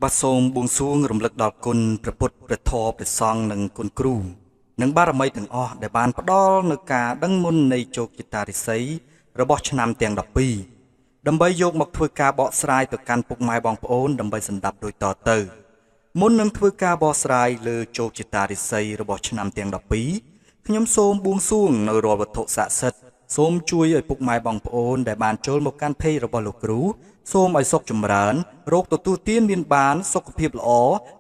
បាទសូមបួងសួងរំលឹកដល់គុណព្រះពុទ្ធព្រះធម៌ព្រះសង្ឃនិងគុណគ្រូនិងបារមីទាំងអស់ដែលបានផ្ដល់នូវការដឹងមុននៃជោគជតារិស័យរបស់ឆ្នាំទាំង12ដើម្បីយកមកធ្វើការបកស្រាយទៅកាន់ពុកម៉ែបងប្អូនដើម្បីសម្ដាប់ដូចតទៅមុននឹងធ្វើការបកស្រាយលើជោគជតារិស័យរបស់ឆ្នាំទាំង12ខ្ញុំសូមបួងសួងនៅរាល់វត្ថុស័ក្តិសិទ្ធិសូមជួយឲ្យពុកម៉ែបងប្អូនដែលបានចូលមកកាន់ page របស់លោកគ្រូសូមឲ្យសុខចម្រើនរោគទទួលទានមានបានសុខភាពល្អ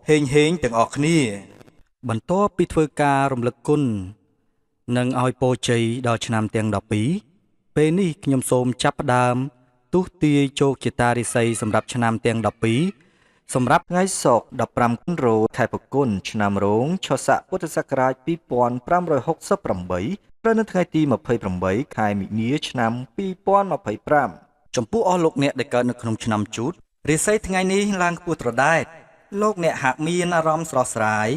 ហេងហេងទាំងអស់គ្នាបន្ទាប់ពីធ្វើការរំលឹកគុណនិងឲ្យពរជ័យដល់ឆ្នាំទាំង12ពេលនេះខ្ញុំសូមចាប់ផ្ដើមទស្សន៍ទាយជោគជតារិស័យសម្រាប់ឆ្នាំទាំង12សម្រាប់ ថ្ងៃសុក្រ15រោចខែផល្គុនឆ្នាំរោងឆស័កពុទ្ធសករាជ2568ត្រូវនៅថ្ងៃទី28ខែមីនាឆ្នាំ2025 ចំពោះអស់លោកអ្នកដែលកើតនៅក្នុងឆ្នាំជូតរាសីថ្ងៃនេះឡើងខ្ពស់ត្រដែតលោកអ្នកហាក់មានអារម្មណ៍ស្រស់ស្រាយ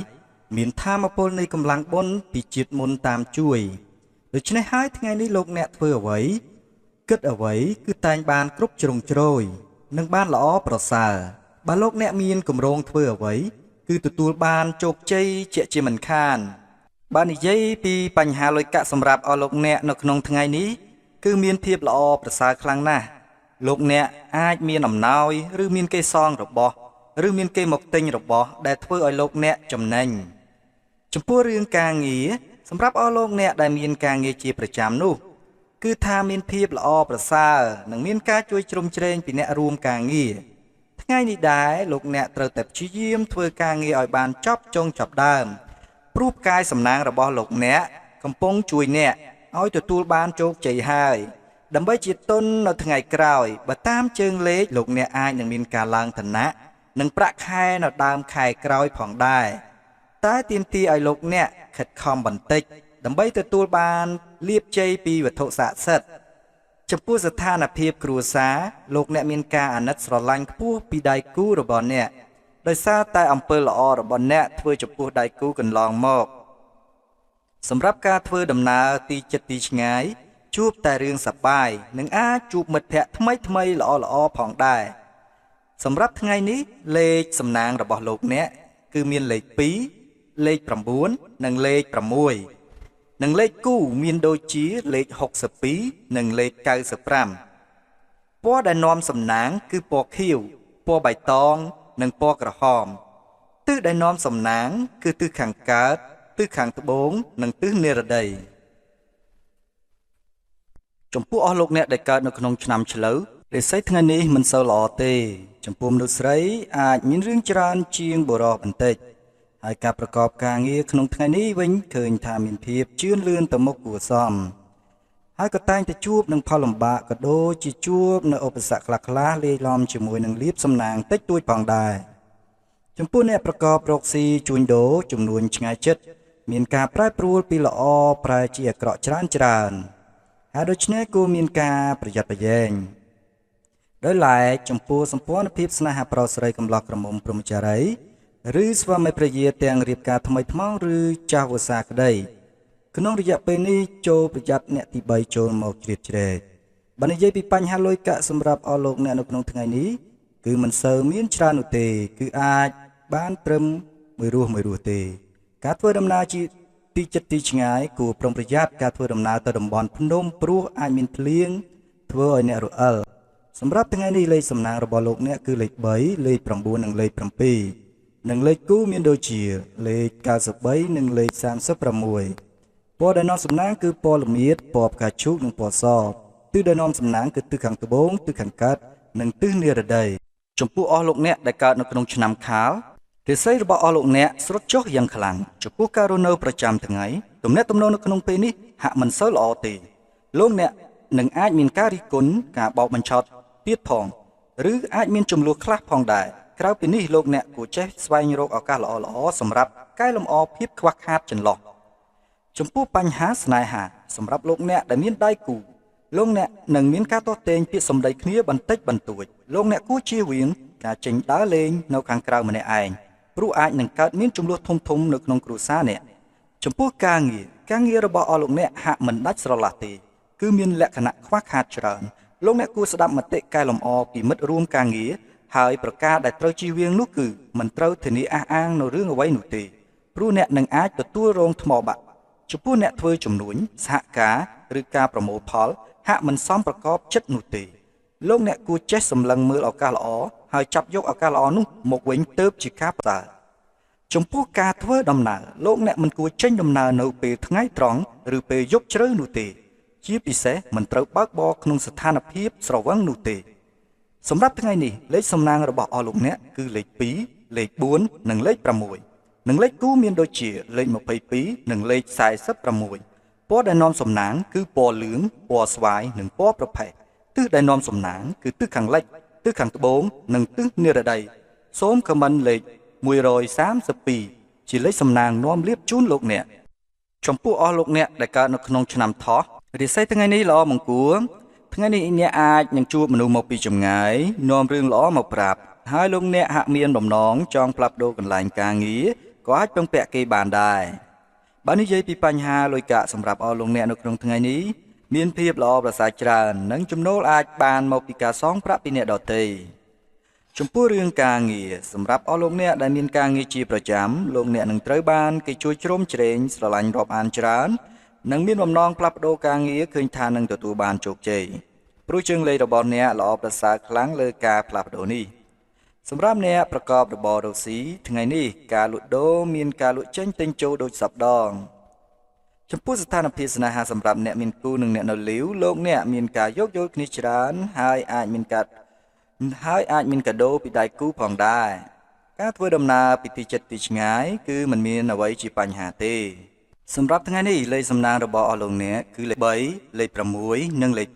មានថាមពលនៃកម្លាំងបុណ្យពីជាតិមុនតាមជួយដូច្នេះហើយថ្ងៃនេះលោកអ្នកធ្វើអ្វីគិតអ្វីគឺតែងបានគ្រប់ជ្រុងជ្រោយនិងបានល្អប្រសើរបើលោកអ្នកមានគម្រោងធ្វើអ្វីគឺទទួលបានជោគជ័យជាក់ជាមិនខានបើនិយាយពីបញ្ហាលុយកាក់សម្រាប់អស់លោកអ្នកនៅក្នុងថ្ងៃនេះគឺមានភាពល្អប្រសើរខ្លាំងណាស់លោកអ្នកអាចមានអំណោយឬមានគេសងរបស់ឬមានគេមកទិញរបស់ដែលធ្វើឲ្យលោកអ្នកចំណេញចំពោះរឿងការងារសម្រាប់អស់លោកអ្នកដែលមានការងារជាប្រចាំនោះគឺថាមានភាពល្អប្រសើរនិងមានការជួយជ្រោមជ្រែងពីអ្នករួមការងារថ្ងៃនេះដែរលោកអ្នកត្រូវតែព្យាយាមធ្វើការងារឲ្យបានចប់ចុងចប់ដើមព្រោះផ្កាយសំណាងរបស់លោកអ្នកកំពុងជួយអ្នកឲ្យទទួលបានជោគជ័យហើយដើម្បីជាទុននៅថ្ងៃក្រោយបើតាមជើងលេខលោកអ្នកអាចនឹងមានការឡើងឋានៈនិងប្រាក់ខែនៅដើមខែក្រោយផងដែរតែទាមទារឲ្យលោកអ្នកខិតខំបន្តិចដើម្បីទទួលបានលាភជ័យពីវត្ថុស័ក្តិសិទ្ធិចំពោះស្ថានភាពគ្រួសារលោកអ្នកមានការអាណិតស្រឡាញ់ខ្ពស់ពីដៃគូរបស់អ្នកដោយសារតែអំពើល្អរបស់អ្នកធ្វើចំពោះដៃគូកន្លងមកសម្រាប់ការធ្វើដំណើរទីជិតទីឆ្ងាយជួបតែរឿងសប្បាយនិងអាចជួបមិត្តភ័ក្តិថ្មីៗល្អៗផងដែរសម្រាប់ថ្ងៃនេះលេខសំណាងរបស់លោកអ្នកគឺមានលេខ2លេខ9និងលេខ6និងលេខគូមានដូចជាលេខ62និងលេខ95ពណ៌ដែលនាំសំណាងគឺពណ៌ខៀវពណ៌បៃតងនិងពណ៌ក្រហមទិសដែលនាំសំណាងគឺទិសខាងកើតទិសខាងត្បូងនិងទិសនិរតីចំពោះអស់លោកអ្នកដែលកើតនៅក្នុងឆ្នាំឆ្លូវរាសីថ្ងៃនេះមិនសូវល្អទេចំពោះមនុស្សស្រីអាចមានរឿងច្រើនជាងបុរសបន្តិចហើយការប្រកបការងារក្នុងថ្ងៃនេះវិញឃើញថាមានភាពជឿនលឿនទៅមុខគួរសមហើយក៏តែងតែជួបនឹងផលលំបាកក៏ដូចជាជួបនៅឧបសគ្គខ្លះៗលាយឡំជាមួយនឹងលាភសំណាងតិចតួចផងដែរចំពោះអ្នកប្រកបរកស៊ីជួញដូរចំនួនឆ្ងាយចិត្តមានការប្រែប្រួលពីល្អប្រែជាអាក្រក់ច្រើនច្រើនហើយដូច្នេះគួរមានការប្រយ័ត្នប្រយែងដោយឡែកចំពោះសម្ព័ន្ធភាពស្នេហាប្រុសស្រីកំឡោះក្រមុំព្រហ្មចារីឬស្វាមីភរិយាទាំងរៀបការថ្មីថ្មោងឬចាស់វស្សាក្តីក្នុងរយៈពេលនេះចូលប្រយ័ត្នអ្នកទី3ចូលមកជ្រៀតជ្រែកបើនិយាយពីបញ្ហាលុយកាក់សម្រាប់អស់លោកអ្នកនៅក្នុងថ្ងៃនេះគឺមិនសូវមានច្រើននោះទេគឺអាចបានត្រឹមមួយរស់មួយរស់ទេការធ្វើដំណើរជាទីជិតទីឆ្ងាយគួរប្រុងប្រយ័ត្នការធ្វើដំណើរទៅតំបន់ភ្នំព្រោះអាចមានភ្លៀងធ្វើឲ្យអ្នករអិលសម្រាប់ថ្ងៃនេះលេខសំណាងរបស់លោកអ្នកគឺលេខ3លេខ9និងលេខ7និងលេខគូមានដូចជាលេខ93និងលេខ36ពណ៌ដែលនាំសំណាងគឺពណ៌ល្មៀតពណ៌ផ្កាឈូកនិងពណ៌សទិសដែលនាំសំណាងគឺទិសខាងត្បូងទិសខាងកើតនិងទិសនិរតីចំពោះអស់លោកអ្នកដែលកើតនៅក្នុងឆ្នាំខាលរាសីរបស់អស់លោកអ្នកស្រុតចុះយ៉ាងខ្លាំងចំពោះការរស់នៅប្រចាំថ្ងៃទំនាក់ទំនងនៅក្នុងពេលនេះហាក់មិនសូវល្អទេលោកអ្នកនឹងអាចមានការរិះគន់ការបោកបញ្ឆោតទៀតផងឬអាចមានចំនួនខ្លះផងដែរក្រៅពីនេះលោកអ្នកគួរចេះស្វែងរកឱកាសល្អៗសម្រាប់កែលម្អភាពខ្វះខាតចន្លោះចំពោះបញ្ហាស្នេហាសម្រាប់លោកអ្នកដែលមានដៃគូលោកអ្នកនឹងមានការទាស់ទែងពាក្យសម្ដីគ្នាបន្តិចបន្តួចលោកអ្នកគួរជៀសវាងការចេញដើរលេងនៅខាងក្រៅម្នាក់ឯងព្រោះអាចនឹងកើតមានជម្លោះធំៗនៅក្នុងគ្រួសារអ្នកចំពោះការងារការងាររបស់អស់លោកអ្នកហាក់មិនដាច់ស្រឡះទេគឺមានលក្ខណៈខ្វះខាតច្រើនលោកអ្នកគួរស្ដាប់មតិកែលម្អពីមិត្តរួមការងារ ហើយប្រការដែលត្រូវជៀសវាងនោះគឺមិនត្រូវធានាអះអាងនៅរឿងអ្វីនោះទេព្រោះអ្នកនឹងអាចទទួលរងថ្មបាក់ចំពោះអ្នកធ្វើជំនួញសហការឬការប្រមូលផលហាក់មិនសមប្រកបចិត្តនោះទេលោកអ្នកគួរចេះសម្លឹងមើលឱកាសល្អហើយចាប់យកឱកាសល្អនោះមកវិញទៅជាការប្រសើរចំពោះការធ្វើដំណើរលោកអ្នកមិនគួរចេញដំណើរនៅពេលថ្ងៃត្រង់ឬពេលយប់ជ្រៅនោះទេជាពិសេសមិនត្រូវបើកបរក្នុងស្ថានភាពស្រវឹងនោះទេសម្រាប់ថ្ងៃនេះលេខសំណាងរបស់អស់លោកអ្នកគឺលេខ2លេខ4និងលេខ6និងលេខគូមានដូចជាលេខ22និងលេខ46ពណ៌ដែលនាំសំណាងគឺពណ៌លឿងពណ៌ស្វាយនិងពណ៌ប្រផេះទិសដែលនាំសំណាងគឺទិសខាងលិចទិសខាងត្បូងនិងទិសនិរតីសូមខមមិនលេខ132ជាលេខសំណាងនាំលៀបជូនលោកអ្នកចំពោះអស់លោកអ្នកដែលកើតនៅក្នុងឆ្នាំថោះរាសីថ្ងៃនេះល្អមង្គលថ្ងៃនេះអ្នកអាចនឹងជួបមនុស្សមកពីចម្ងាយនាំរឿងល្អមកប្រាប់ហើយលោកអ្នកហាក់មានបំណងចង់ផ្លាស់ប្ដូរកន្លែងការងារក៏អាចពឹងពាក់គេបានដែរបើនិយាយពីបញ្ហាលុយកាក់សម្រាប់អស់លោកអ្នកនៅក្នុងថ្ងៃនេះមានភាពល្អប្រសើរច្រើននិងចំណូលអាចបានមកពីការសងប្រាក់ពីអ្នកដទៃចំពោះរឿងការងារសម្រាប់អស់លោកអ្នកដែលមានការងារជាប្រចាំលោកអ្នកនឹងត្រូវបានគេជួយជ្រោមជ្រែងស្រឡាញ់រាប់អានច្រើននិងមានបំណងផ្លាស់ប្ដូរការងារឃើញថានឹងទទួលបានជោគជ័យព្រោះជើងលេខរបស់អ្នកល្អប្រសើរខ្លាំងលើការផ្លាស់ប្ដូរនេះសម្រាប់អ្នកប្រកបរបររកស៊ីថ្ងៃនេះការលក់ដូរមានការលក់ចេញទិញចូលដូចសព្វដងចំពោះស្ថានភាពស្នេហាសម្រាប់អ្នកមានគូនិងអ្នកនៅលីវលោកអ្នកមានការយោគយល់គ្នាច្រើនហើយអាចមានកាដូពីដៃគូផងដែរការធ្វើដំណើរពីទីជិតទីឆ្ងាយគឺមិនមានអ្វីជាបញ្ហាទេសម្រាប់ថ្ងៃនេះលេខសំណាងរបស់អស់លោកអ្នកគឺលេខ3លេខ6និងលេខ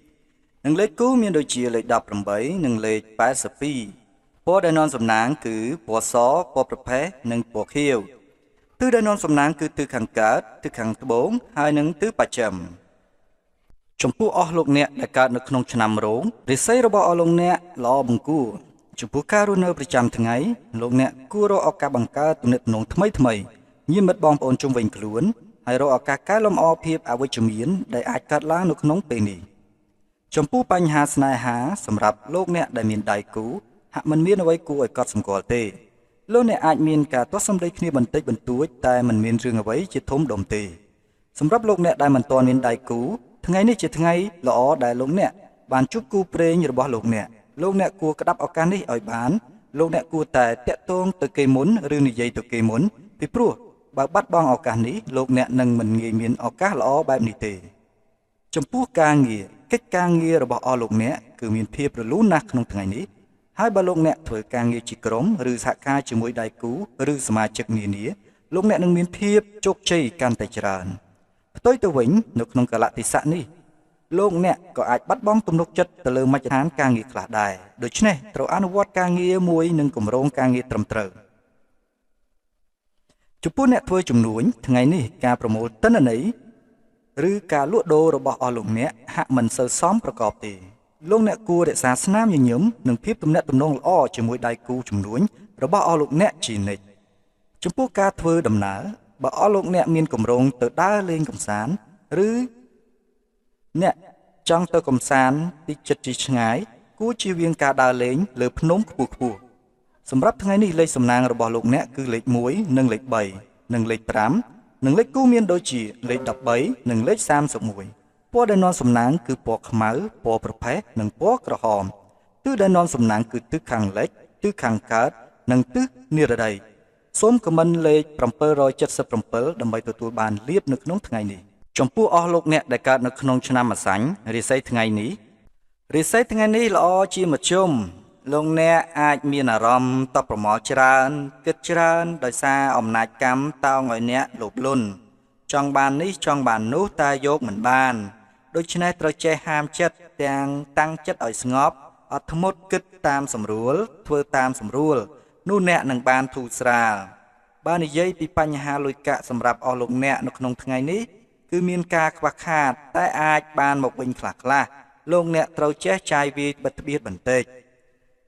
2និងលេខគូមានដូចជាលេខ18និងលេខ82ពណ៌ដែលនាំសំណាងគឺពណ៌សពណ៌ប្រផេះនិងពណ៌ខៀវទិសដែលនាំសំណាងគឺទិសខាងកើតទិសខាងត្បូងហើយនិងទិសបស្ចិមចំពោះអស់លោកអ្នកដែលកើតនៅក្នុងឆ្នាំរោងរាសីរបស់អស់លោកអ្នកល្អបង្គួរចំពោះការរស់នៅប្រចាំថ្ងៃលោកអ្នកគួររកឱកាសបង្កើតទំនាក់ទំនងថ្មីថ្មីញាតិមិត្តបងប្អូនជុំវិញខ្លួនហើយរកឱកាសកែលម្អភាពអវិជ្ជមានដែលអាចកើតឡើងនៅក្នុងពេលនេះចំពោះបញ្ហាស្នេហាសម្រាប់លោកអ្នកដែលមានដៃគូហាក់មិនមានអ្វីគួរឲ្យកត់សម្គាល់ទេលោកអ្នកអាចមានការទាស់សម្ដីគ្នាបន្តិចបន្តួចតែមិនមានរឿងអ្វីជាធំដុំទេសម្រាប់លោកអ្នកដែលមិនទាន់មានដៃគូថ្ងៃនេះជាថ្ងៃល្អដែលលោកអ្នកបានជួបគូព្រេងរបស់លោកអ្នកលោកអ្នកគួរក្តាប់ឱកាសនេះឲ្យបានលោកអ្នកគួរតែតាក់ទងទៅគេមុនឬនិយាយទៅគេមុនពីព្រោះបើបាត់បង់ឱកាសនេះលោកអ្នកនឹងមិនងាយមានឱកាសល្អបែបនេះទេចំពោះការងារកិច្ចការងាររបស់អស់លោកអ្នកគឺមានភាពរលូនណាស់ក្នុងថ្ងៃនេះហើយបើលោកអ្នកធ្វើការងារជាក្រុមឬសហការជាមួយដៃគូឬសមាជិកនានាលោកអ្នកនឹងមានភាពជោគជ័យកាន់តែច្រើនផ្ទុយទៅវិញនៅក្នុងកាលៈទេសៈនេះលោកអ្នកក៏អាចបាត់បង់ទំនុកចិត្តទៅលើមជ្ឈដ្ឋានការងារខ្លះដែរដូច្នេះត្រូវអនុវត្តការងារមួយនិងគម្រោងការងារត្រឹមត្រូវចំពោះអ្នកធ្វើជំនួញថ្ងៃនេះការប្រមូលទិន្នន័យឬការលក់ដូររបស់អស់លោកអ្នកហាក់មិនសូវសមប្រកបទេលោកអ្នកគួររក្សាស្នាមញញឹមនិងភាពទំនាក់ទំនងល្អជាមួយដៃគូជំនួញរបស់អស់លោកអ្នកជានិច្ចចំពោះការធ្វើដំណើរបើអស់លោកអ្នកមានគម្រោងទៅដើរលេងកម្សាន្តឬអ្នកចង់ទៅកម្សាន្តទីជិតទីឆ្ងាយគួរជៀសវាងការដើរលេងលើភ្នំខ្ពស់ៗសម្រាប់ថ្ងៃនេះលេខសំណាងរបស់លោកអ្នកគឺលេខ1និងលេខ3និងលេខ5និងលេខគូមានដូចជាលេខ13និងលេខ31ពណ៌ដែលនាំសំណាងគឺពណ៌ខ្មៅពណ៌ប្រផេះនិងពណ៌ក្រហមទិសដែលនាំសំណាងគឺទិសខាងលិចទិសខាងកើតនិងទិសនិរតីសូមខមមិនលេខ777ដើម្បីទទួលបានលៀបនៅក្នុងថ្ងៃនេះចំពោះអស់លោកអ្នកដែលកើតនៅក្នុងឆ្នាំម្សាញ់រាសីថ្ងៃនេះរាសីថ្ងៃនេះល្អជាមធ្យមលោកអ្នកអាចមានអារម្មណ៍តបប្រមល់ច្រើនគិតច្រើនដោយសារអំណាចកម្មតោងឲ្យអ្នកលោភលន់ចង់បាននេះចង់បាននោះតែយកមិនបានដូច្នេះត្រូវចេះហាមចិត្តទាំងតាំងចិត្តឲ្យស្ងប់អត់ធ្មត់គិតតាមសម្រួលធ្វើតាមសម្រួលនោះអ្នកនឹងបានធូរស្រាលបើនិយាយពីបញ្ហាលុយកាក់សម្រាប់អស់លោកអ្នកនៅក្នុងថ្ងៃនេះគឺមានការខ្វះខាតតែអាចបានមកវិញខ្លះៗលោកអ្នកត្រូវចេះចាយវាយបិទបៀតបន្តិច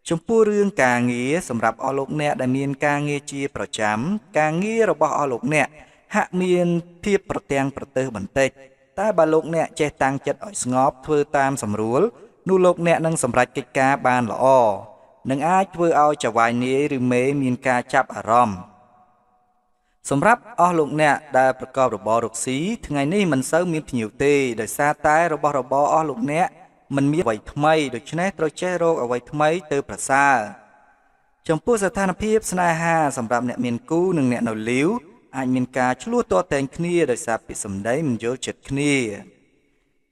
ចំពោះរឿងការងារសម្រាប់អស់លោកអ្នកដែលមានការងារជាប្រចាំការងាររបស់អស់លោកអ្នកហាក់មានភាពប្រទាំងប្រទើសបន្តិចតែបើលោកអ្នកចេះតាំងចិត្តឲ្យស្ងប់ធ្វើតាមសម្រួលនោះលោកអ្នកនឹងសម្រេចកិច្ចការបានល្អ នឹងអាចធ្វើឲ្យចៅហ្វាយនាយឬមេមានការចាប់អារម្មណ៍សម្រាប់អស់លោកអ្នកដែលប្រកបរបររកស៊ីថ្ងៃនេះមិនសូវមានភ្ញៀវទេដោយសារតែរបស់របរអស់លោកអ្នកមិនមានអ្វីថ្មីដូច្នេះត្រូវចេះរកអ្វីថ្មីទៅប្រសើរចំពោះស្ថានភាពស្នេហាសម្រាប់អ្នកមានគូនិងអ្នកនៅលីវអាចមានការឆ្លោះទាស់ទែងគ្នាដោយសារពាក្យសម្ដីមិនយល់ចិត្តគ្នា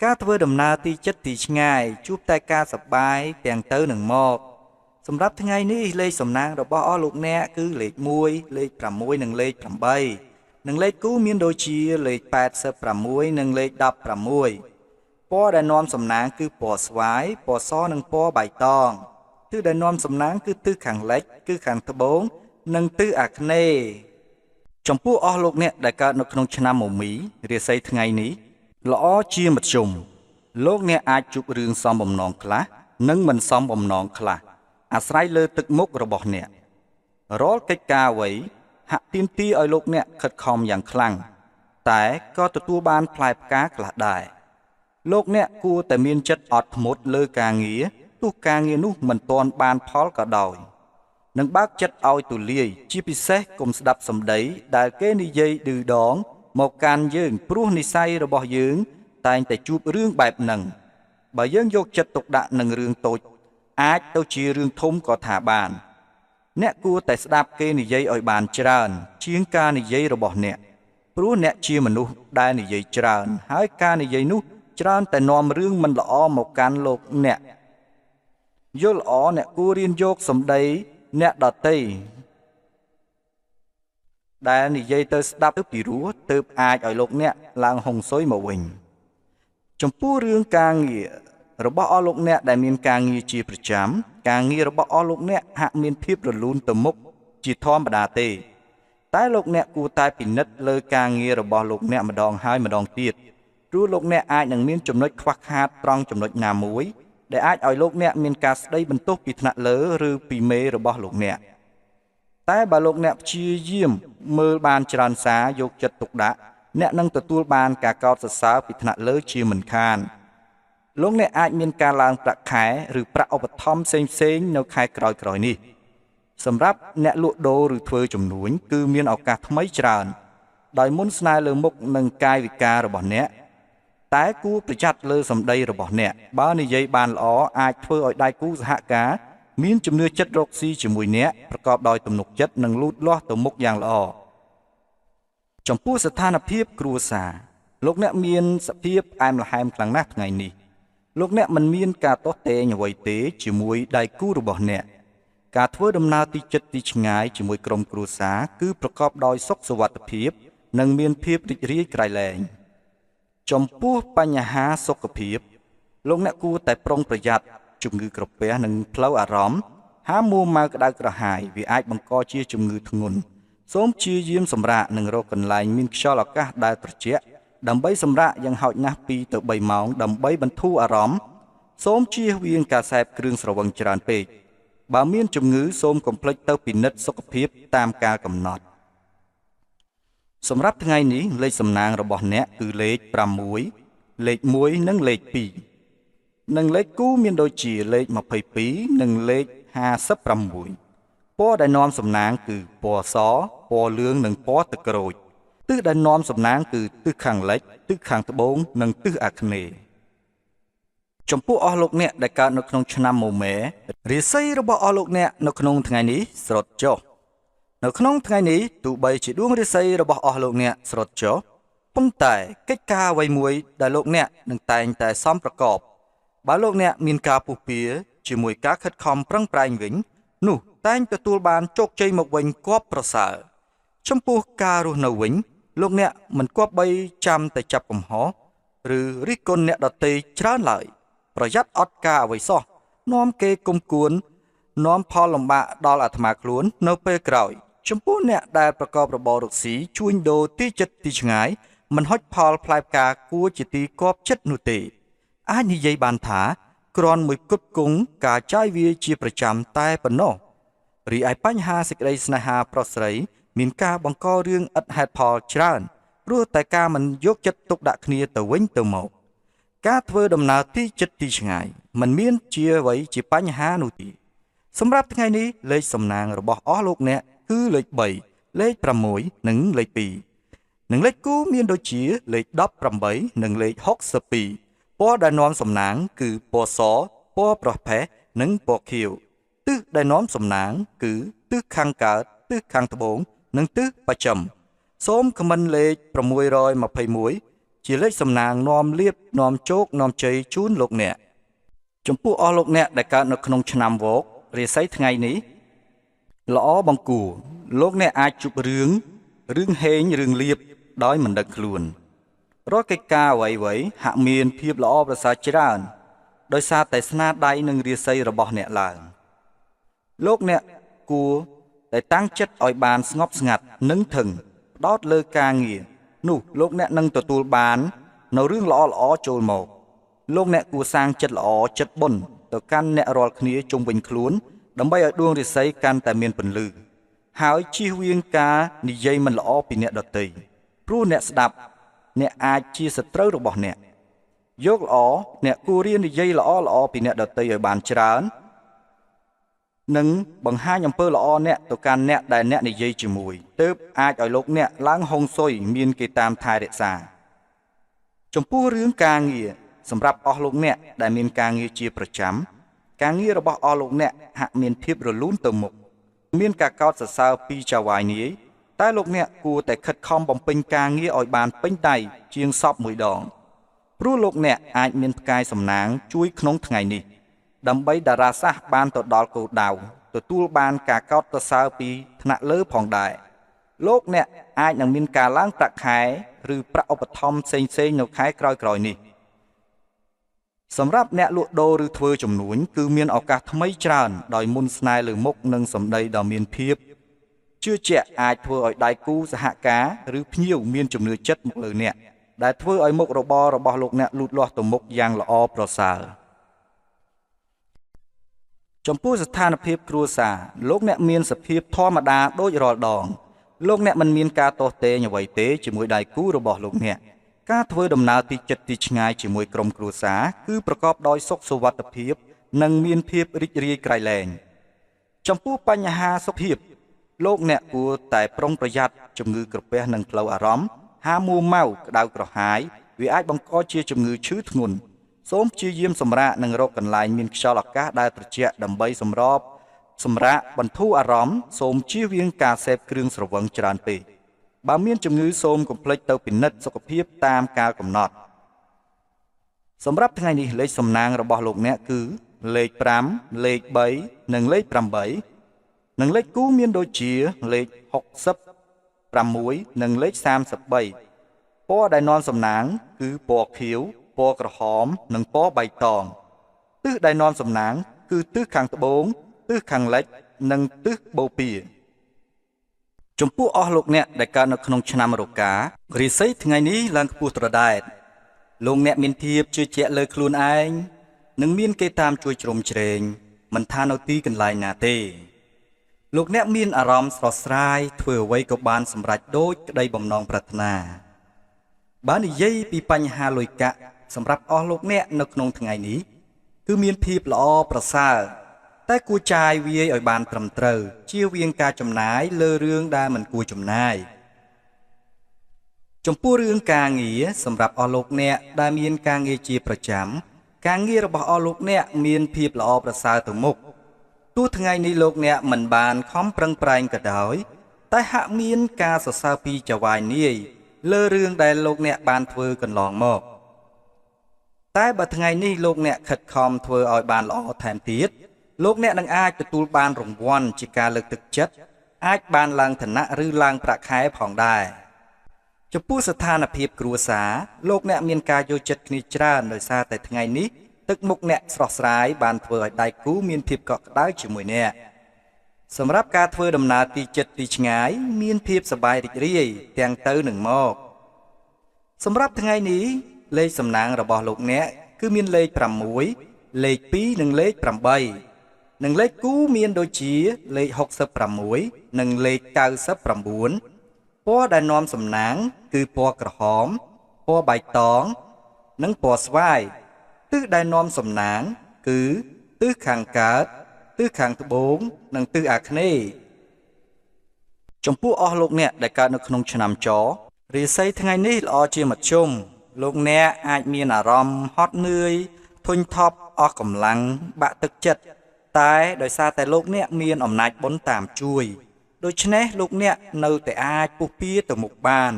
ការធ្វើដំណើរទីជិតទីឆ្ងាយជួបតែការសប្បាយទាំងទៅនឹងមកសម្រាប់ថ្ងៃនេះលេខសំណាងរបស់អស់លោកអ្នកគឺលេខ1លេខ6និងលេខ8និងលេខគូមានដូចជាលេខ86និងលេខ16ពណ៌ដែលនាំសំណាងគឺពណ៌ស្វាយពណ៌សនិងពណ៌បៃតងទិសដែលនាំសំណាងគឺទិសខាងលិចគឺខាងត្បូងនិងទិសអាគ្នេយ៍ចំពោះអស់លោកអ្នកដែលកើតនៅក្នុងឆ្នាំមមីរាសីថ្ងៃនេះល្អជាមធ្យមលោកអ្នកអាចជួបរឿងសមបំណងខ្លះនិងមិនសមបំណងខ្លះអាស្រ័យលើទឹកមុខរបស់អ្នករាល់កិច្ចការអ្វីហាក់ទាមទារឲ្យលោកអ្នកខិតខំយ៉ាងខ្លាំងតែក៏ទទួលបានផ្លែផ្កាខ្លះដែរលោកអ្នកគួរតែមានចិត្តអត់ធ្មត់លើការងារទោះការងារនោះមិនទាន់បានផលក៏ដោយនិងបើកចិត្តឲ្យទូលាយជាពិសេសកុំស្ដាប់សម្ដីដែលគេនិយាយឌឺដងមកកាន់យើងព្រោះនិស័យរបស់យើងតែងតែជួបរឿងបែបហ្នឹងបើយើងយកចិត្តទុកដាក់នឹងរឿងតូចអាចទៅជារឿងធំក៏ថាបានអ្នកគួរតែស្ដាប់គេនិយាយឲ្យបានច្រើនជាងការនិយាយរបស់អ្នកព្រោះអ្នកជាមនុស្សដែលនិយាយច្រើនហើយការនិយាយនោះច្រើនតែនាំរឿងមិនល្អមកកាន់លោកអ្នកយល់ល្អអ្នកគួររៀនយកសម្ដីអ្នកដទៃដែលនិយាយទៅស្ដាប់ទៅពីរោះទើបអាចឲ្យលោកអ្នកឡើងហុងស៊ុយមកវិញចំពោះរឿងការងាររបស់អស់លោកអ្នកដែលមានការងារជាប្រចាំការងាររបស់អស់លោកអ្នកហាក់មានភាពរលូនទៅមុខជាធម្មតាទេតែលោកអ្នកគួរតែពិនិត្យលើការងាររបស់លោកអ្នកម្ដងហើយម្ដងទៀតព្រោះលោកអ្នកអាចនឹងមានចំណុចខ្វះខាតត្រង់ចំណុចណាមួយដែលអាចឲ្យលោកអ្នកមានការស្ដីបន្ទោសពីថ្នាក់លើឬពីមេរបស់លោកអ្នកតែបើលោកអ្នកព្យាយាមមើលបានច្រើនសារយកចិត្តទុកដាក់អ្នកនឹងទទួលបានការកោតសរសើរពីថ្នាក់លើជាមិនខានលោកអ្នកអាចមានការឡើងប្រាក់ខែឬប្រាក់ឧបត្ថម្ភផ្សេងៗនៅខែក្រោយៗនេះសម្រាប់អ្នកលក់ដូរឬធ្វើជំនួញគឺមានឱកាសថ្មីច្រើនដោយមុនស្នេហ៍លើមុខនិងកាយវិការរបស់អ្នកតែគួរប្រយ័ត្នលើសម្ដីរបស់អ្នកបើនិយាយបានល្អអាចធ្វើឲ្យដៃគូសហការមានជំនឿចិត្តរកស៊ីជាមួយអ្នកប្រកបដោយទំនុកចិត្តនិងលូតលាស់ទៅមុខយ៉ាងល្អចំពោះស្ថានភាពគ្រួសារលោកអ្នកមានសភាពផ្អែមល្ហែមខ្លាំងណាស់ថ្ងៃនេះលោកអ្នកមិនមានការទាស់ទែងអ្វីទេជាមួយដៃគូរបស់អ្នកការធ្វើដំណើរទីជិតទីឆ្ងាយជាមួយក្រុមគ្រួសារគឺប្រកបដោយសុខសុវត្ថិភាពនិងមានភាពរីករាយក្រៃលែងចំពោះបញ្ហាសុខភាពលោកអ្នកគួរតែប្រុងប្រយ័ត្នជំងឺក្រពះនិងផ្លូវអារម្មណ៍ហាមមួម៉ៅក្តៅក្រហាយវាអាចបង្កជាជំងឺធ្ងន់សូមព្យាយាមសម្រាកនិងរកកន្លែងមានខ្យល់អាកាសដែលត្រជាក់ដើម្បីសម្រាកយ៉ាងហោចណាស់2ទៅ3ម៉ោងដើម្បីបន្ធូរអារម្មណ៍សូមជៀសវាងការសេពគ្រឿងស្រវឹងច្រើនពេកបើមានជំងឺសូមកុំភ្លេចទៅពិនិត្យសុខភាពតាមកាលកំណត់សម្រាប់ថ្ងៃនេះលេខសំណាងរបស់អ្នកគឺលេខ6លេខ1និងលេខ2និងលេខគូមានដូចជាលេខ22និងលេខ56ពណ៌ដែលនាំសំណាងគឺពណ៌សពណ៌លឿងនិងពណ៌ទឹកក្រូចទិសដែលនាំសំណាងគឺទិសខាងលិចទិសខាងត្បូងនិងទិសអាគ្នេយ៍ចំពោះអស់លោកអ្នកដែលកើតនៅក្នុងឆ្នាំមមែរាសីរបស់អស់លោកអ្នកនៅក្នុងថ្ងៃនេះស្រុតចុះនៅក្នុងថ្ងៃនេះទោះបីជាដួងរាសីរបស់អស់លោកអ្នកស្រុតចុះប៉ុន្តែកិច្ចការអ្វីមួយដែលលោកអ្នកនឹងតែងតែសមប្រកបបើលោកអ្នកមានការពុះពៀជាមួយការខិតខំប្រឹងប្រែងវិញនោះតែងទទួលបានជោគជ័យមកវិញគប្បីប្រសើរចំពោះការរស់នៅវិញលោកអ្នកមិនគប្បីចាំតែចាប់កំហុសឬរិះគន់អ្នកដទៃច្រើនឡើយប្រយ័ត្នអត់ការអ្វីសោះនាំគេគុំគួននាំផលលំបាកដល់អាត្មាខ្លួននៅពេលក្រោយចំពោះអ្នកដែលប្រកបរបររកស៊ីជួញដូរទីជិតទីឆ្ងាយមិនហុចផលផ្លែផ្កាគួរជាទីគាប់ចិត្តនោះទេអាចនិយាយបានថាគ្រាន់មួយគត់គង់ការចាយវាជាប្រចាំតែប៉ុណ្ណោះរីឯបញ្ហាសេចក្តីស្នេហាប្រុសស្រីមានការបង្ករឿងឥតហេតុផលច្រើនព្រោះតែការមិនយកចិត្តទុកដាក់គ្នាទៅវិញទៅមកការធ្វើដំណើរទីជិតទីឆ្ងាយមិនមានជាអ្វីជាបញ្ហានោះទេ សម្រាប់ថ្ងៃនេះលេខសំណាងរបស់អស់លោកអ្នកគឺលេខ3លេខ6និងលេខ2និងលេខគូមានដូចជាលេខ18និងលេខ62ពណ៌ដែលនាំសំណាងគឺពណ៌សពណ៌ប្រផេះនិងពណ៌ខៀវទិសដែលនាំសំណាងគឺទិសខាងកើតទិសខាងត្បូងនិងទិសបស្ចិមសូមខមមិនលេខ621ជាលេខសំណាងនាំលៀបនាំជោគនាំជ័យជូនលោកអ្នកចំពោះអស់លោកអ្នកដែលកើតនៅក្នុងឆ្នាំវករាសីថ្ងៃនេះល្អបង្គួរលោកអ្នកអាចជួបរឿងរឿងហេងរឿងលៀបដោយមិនដឹងខ្លួនរាល់កិច្ចការអ្វីៗហាក់មានភាពល្អប្រសើរច្រើនដោយសារតែស្នាដៃនិងរាសីរបស់អ្នកឡើងលោកអ្នកគួរតែតាំងចិត្តឲ្យបានស្ងប់ស្ងាត់និងធឹងផ្ដោតលើការងារនោះលោកអ្នកនឹងទទួលបាននៅរឿងល្អៗចូលមកលោកអ្នកគួរសាងចិត្តល្អចិត្តបុណ្យទៅកាន់អ្នករាល់គ្នាជុំវិញខ្លួនដើម្បីឲ្យដួងរាសីកាន់តែមានពន្លឺហើយជៀសវាងការនិយាយមិនល្អពីអ្នកដទៃព្រោះអ្នកស្ដាប់អ្នកអាចជាសត្រូវរបស់អ្នកយកល្អអ្នកគួររៀននិយាយល្អៗពីអ្នកដទៃឲ្យបានច្រើននិងបង្ហាញអំពើល្អអ្នកទៅកាន់អ្នកដែលអ្នកនិយាយជាមួយទើបអាចឲ្យលោកអ្នកឡើងហុងស៊ុយមានគេតាមថែរក្សាចំពោះរឿងការងារសម្រាប់អស់លោកអ្នកដែលមានការងារជាប្រចាំការងាររបស់អស់លោកអ្នកហាក់មានភាពរលូនទៅមុខមានការកោតសរសើរពីចៅហ្វាយនាយតែលោកអ្នកគួរតែខិតខំបំពេញការងារឲ្យបានពេញដៃជាងសពមួយដងព្រោះលោកអ្នកអាចមានផ្កាយសំណាងជួយក្នុងថ្ងៃនេះដើម្បីតារាសាស្ត្របានទៅដល់គោលដៅទទួលបានការកោតសរសើរពីថ្នាក់លើផងដែរលោកអ្នកអាចនឹងមានការឡើងប្រាក់ខែឬប្រាក់ឧបត្ថម្ភផ្សេងៗនៅខែក្រោយៗនេះសម្រាប់អ្នកលក់ដូរឬធ្វើជំនួញគឺមានឱកាសថ្មីច្រើនដោយមុនស្នេហ៍លើមុខនិងសម្ដីដ៏មានភាពជឿជាក់អាចធ្វើឲ្យដៃគូសហការឬភ្ញៀវមានជំនឿចិត្តមកលើអ្នកដែលធ្វើឲ្យមុខរបររបស់លោកអ្នកលូតលាស់ទៅមុខយ៉ាងល្អប្រសើរចំពោះស្ថានភាពគ្រួសារលោកអ្នកមានសភាពធម្មតាដូចរាល់ដងលោកអ្នកមិនមានការទាស់ទែងអ្វីទេជាមួយដៃគូរបស់លោកអ្នកការធ្វើដំណើរទីជិតទីឆ្ងាយជាមួយក្រុមគ្រួសារគឺប្រកបដោយសុខសុវត្ថិភាពនិងមានភាពរីករាយក្រៃលែងចំពោះបញ្ហាសុខភាពលោកអ្នកគួរតែប្រុងប្រយ័ត្នជំងឺក្រពះនិងផ្លូវអារម្មណ៍ហាមួម៉ៅក្តៅក្រហាយវាអាចបង្កជាជំងឺឈឺធ្ងន់សូមព្យាយាមសម្រាកនិងរកកន្លែងមានខ្យល់អាកាសដែលត្រជាក់ដើម្បីសម្របសម្រាកបន្ធូរអារម្មណ៍សូមជៀសវាងការសេពគ្រឿងស្រវឹងច្រើនពេកបើមានជំងឺសូមកុំភ្លេចទៅពិនិត្យសុខភាពតាមកាលកំណត់សម្រាប់ថ្ងៃនេះលេខសំណាងរបស់លោកអ្នកគឺលេខ5លេខ3និងលេខ8និងលេខគូមានដូចជាលេខ66និងលេខ33ពណ៌ដែលនាំសំណាងគឺពណ៌ខៀវពណ៌ក្រហមនិងពណ៌បៃតងទិសដែលនាំសំណាងគឺទិសខាងត្បូងទិសខាងលិចនិងទិសបូព៌ាចំពោះអស់លោកអ្នកដែលកើតនៅក្នុងឆ្នាំរការាសីថ្ងៃនេះឡើងខ្ពស់ត្រដែតលោកអ្នកមានភាពជឿជាក់លើខ្លួនឯងនិងមានគេតាមជួយជ្រោមជ្រែងមិនថានៅទីកន្លែងណាទេលោកអ្នកមានអារម្មណ៍ស្រស់ស្រាយធ្វើអ្វីក៏បានសម្រេចដូចក្តីបំណងប្រាថ្នាបើនិយាយពីបញ្ហាលុយកាក់សម្រាប់អស់លោកអ្នកនៅក្នុងថ្ងៃនេះគឺមានភាពល្អប្រសើរតែគួរចាយវាយឲ្យបានត្រឹមត្រូវជៀសវាងការចំណាយលើរឿងដែលមិនគួរចំណាយចំពោះរឿងការងារសម្រាប់អស់លោកអ្នកដែលមានការងារជាប្រចាំការងាររបស់អស់លោកអ្នកមានភាពល្អប្រសើរទៅមុខទោះថ្ងៃនេះលោកអ្នកមិនបានខំប្រឹងប្រែងក៏ដោយតែហាក់មានការសរសើរពីចៅហ្វាយនាយលើរឿងដែលលោកអ្នកបានធ្វើកន្លងមកតែបើថ្ងៃនេះលោកអ្នកខិតខំធ្វើឲ្យបានល្អថែមទៀតលោកអ្នកនឹងអាចទទួលបានរង្វាន់ជាការលើកទឹកចិត្តអាចបានឡើងឋានៈឬឡើងប្រាក់ខែផងដែរចំពោះស្ថានភាពគ្រួសារលោកអ្នកមានការយល់ចិត្តគ្នាច្រើនដោយសារតែថ្ងៃនេះទឹកមុខអ្នកស្រស់ស្រាយបានធ្វើឲ្យដៃគូមានភាពកក់ក្ដៅជាមួយអ្នកសម្រាប់ការធ្វើដំណើរទីជិតទីឆ្ងាយមានភាពសប្បាយរីករាយទាំងទៅនិងមកសម្រាប់ថ្ងៃនេះលេខសំណាងរបស់លោកអ្នកគឺមានលេខ6លេខ2និងលេខ8និងលេខគូមានដូចជាលេខ66និងលេខ99ពណ៌ដែលនាំសំណាងគឺពណ៌ក្រហមពណ៌បៃតងនិងពណ៌ស្វាយទិសដែលនាំសំណាងគឺទិសខាងកើត ទិសខាងត្បូង និងទិសអាគ្នេយ៍ចំពោះអស់លោកអ្នកដែលកើតនៅក្នុងឆ្នាំចរាសីថ្ងៃនេះល្អជាមធ្យមលោកអ្នកអាចមានអារម្មណ៍ហត់នឿយធុញថប់អស់កម្លាំងបាក់ទឹកចិត្តតែដោយសារតែលោកអ្នកមានអំណាចបុណ្យតាមជួយដូច្នេះលោកអ្នកនៅតែអាចពុះពៀទៅមុខបាន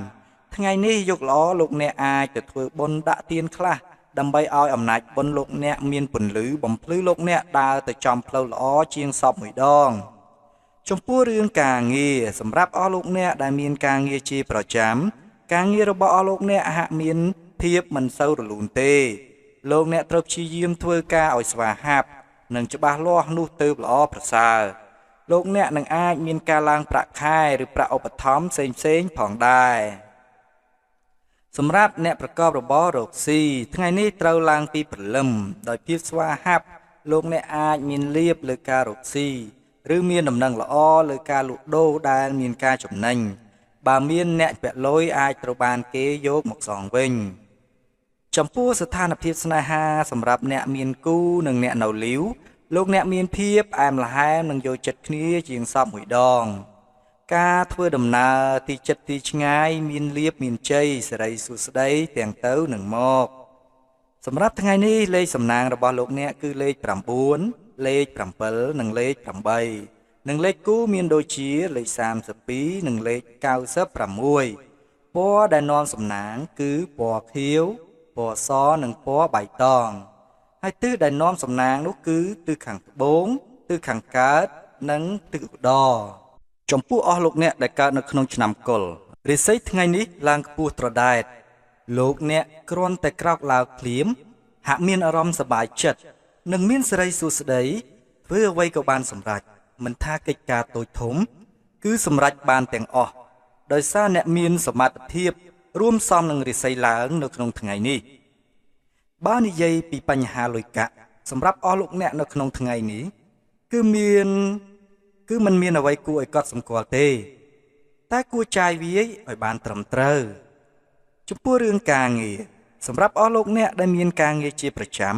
ថ្ងៃនេះយកល្អលោកអ្នកអាចទៅធ្វើបុណ្យដាក់ទានខ្លះដើម្បីឲ្យអំណាចបុណ្យលោកអ្នកមានពន្លឺបំភ្លឺលោកអ្នកដើរទៅចំផ្លូវល្អជាងសពមួយដងចំពោះរឿងការងារសម្រាប់អស់លោកអ្នកដែលមានការងារជាប្រចាំការងាររបស់អស់លោកអ្នកហាក់មានភាពមិនសូវរលូនទេលោកអ្នកត្រូវព្យាយាមធ្វើការឲ្យស្វាហាប់និងច្បាស់លាស់នោះទើបល្អប្រសើរលោកអ្នកនឹងអាចមានការឡើងប្រាក់ខែឬប្រាក់ឧបត្ថម្ភផ្សេងៗផងដែរសម្រាប់អ្នកប្រកបរបររកស៊ីថ្ងៃនេះត្រូវឡើងពីព្រលឹមដោយភាពស្វាហាប់លោកអ្នកអាចមានលាភលើការរកស៊ីឬមានដំណឹងល្អលើការលក់ដូរដែលមានការចំណេញបើមានអ្នកពាក់លុយអាចត្រូវបានគេយកមកសងវិញចំពោះស្ថានភាពស្នេហាសម្រាប់អ្នកមានគូនិងអ្នកនៅលីវលោកអ្នកមានភាពផ្អែមល្ហែមនិងយកចិត្តគ្នាជាងសពមួយដងការធ្វើដំណើរទីជិតទីឆ្ងាយមានលាភមានជ័យសិរីសួស្តីទាំងទៅនិងមកសម្រាប់ថ្ងៃនេះលេខសំណាងរបស់លោកអ្នកគឺលេខ9លេខ7និងលេខ8និងលេខគូមានដូចជាលេខ32និងលេខ96ពណ៌ដែលនាំសំណាងគឺពណ៌ខៀវពណ៌សនិងពណ៌បៃតងហើយទិសដែលនាំសំណាងនោះគឺទិសខាងត្បូងទិសខាងកើតនិងទិសឧត្តរចំពោះអស់លោកអ្នកដែលកើតនៅក្នុងឆ្នាំកុលរាសីថ្ងៃនេះឡើងខ្ពស់ត្រដែតលោកអ្នកគ្រាន់តែក្រោកឡើងភ្លាមហាក់មានអារម្មណ៍សប្បាយចិត្តនិងមានសិរីសួស្តីធ្វើអ្វីក៏បានសម្រេចមិនថាកិច្ចការតូចធំគឺសម្រេចបានទាំងអស់ដោយសារអ្នកមានសមត្ថភាពរួមផ្សំនឹងរាសីឡើងនៅក្នុងថ្ងៃនេះបើនិយាយពីបញ្ហាលុយកាក់សម្រាប់អស់លោកអ្នកនៅក្នុងថ្ងៃនេះគឺមិនមានអ្វីគួរឲ្យកត់សម្គាល់ទេតែគួរចាយវាយឲ្យបានត្រឹមត្រូវចំពោះរឿងការងារសម្រាប់អស់លោកអ្នកដែលមានការងារជាប្រចាំ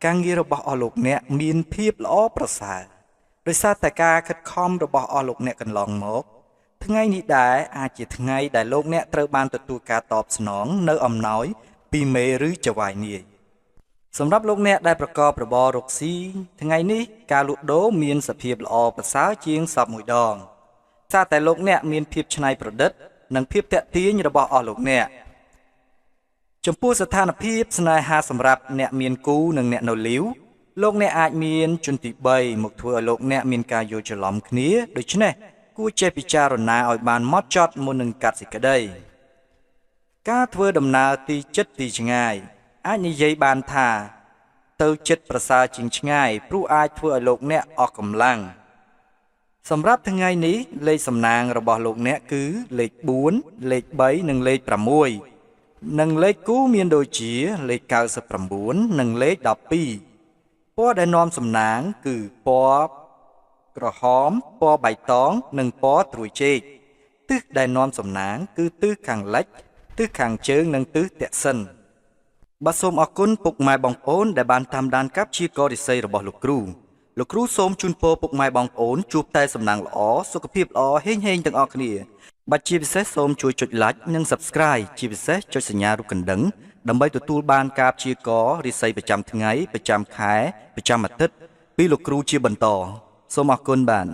ការងាររបស់អស់លោកអ្នកមានភាពល្អប្រសើរដោយសារតែការខិតខំរបស់អស់លោកអ្នកកន្លងមកថ្ងៃនេះដែរអាចជាថ្ងៃដែលលោកអ្នកត្រូវបានទទួលការតបស្នងនៅអំណោយពីមេឬចៅហ្វាយនាយសម្រាប់លោកអ្នកដែលប្រកបរបររកស៊ីថ្ងៃនេះការលក់ដូរមានសភាពល្អប្រសើរជាងសពមួយដងសារតែលោកអ្នកមានភាពច្នៃប្រឌិតនិងភាពទាក់ទាញរបស់អស់លោកអ្នកចំពោះស្ថានភាពស្នេហាសម្រាប់អ្នកមានគូនិងអ្នកនៅលីវលោកអ្នកអាចមានជនទី3មកធ្វើឲ្យលោកអ្នកមានការយល់ច្រឡំគ្នាដូច្នេះគួរចេះពិចារណាឲ្យបានម៉ត់ចត់មុននឹងកាត់សេចក្តីការធ្វើដំណើរទីជិតទីឆ្ងាយអាចនិយាយបានថាទៅចិត្តប្រសើរជាងឆ្ងាយព្រោះអាចធ្វើឲ្យលោកអ្នកអស់កម្លាំងសម្រាប់ថ្ងៃនេះលេខសំណាងរបស់លោកអ្នកគឺលេខ4លេខ3និងលេខ6និងលេខគូមានដូចជាលេខ99និងលេខ12ពណ៌ដែលនាំសំណាងគឺពណ៌ក្រហមពណ៌បៃតងនិងពណ៌ត្រួយចេកទិសដែលនាំសំណាងគឺទិសខាងលិចទិសខាងជើងនិងទិសទក្សិណបាទសូមអរគុណពុកម៉ែបងប្អូនដែលបានតាមដានការព្យាករណ៍រាសីរបស់លោកគ្រូលោកគ្រូសូមជូនពរពុកម៉ែបងប្អូនជួបតែសំណាងល្អសុខភាពល្អហេងហេងទាំងអស់គ្នាបាទជាពិសេសសូមជួយចុច Like និង Subscribe ជាពិសេសចុចសញ្ញារូបកណ្ដឹងដើម្បីទទួលបានការព្យាករណ៍រាសីប្រចាំថ្ងៃប្រចាំខែប្រចាំអាទិត្យពីលោកគ្រូជាបន្តសូមអរគុណបាទ។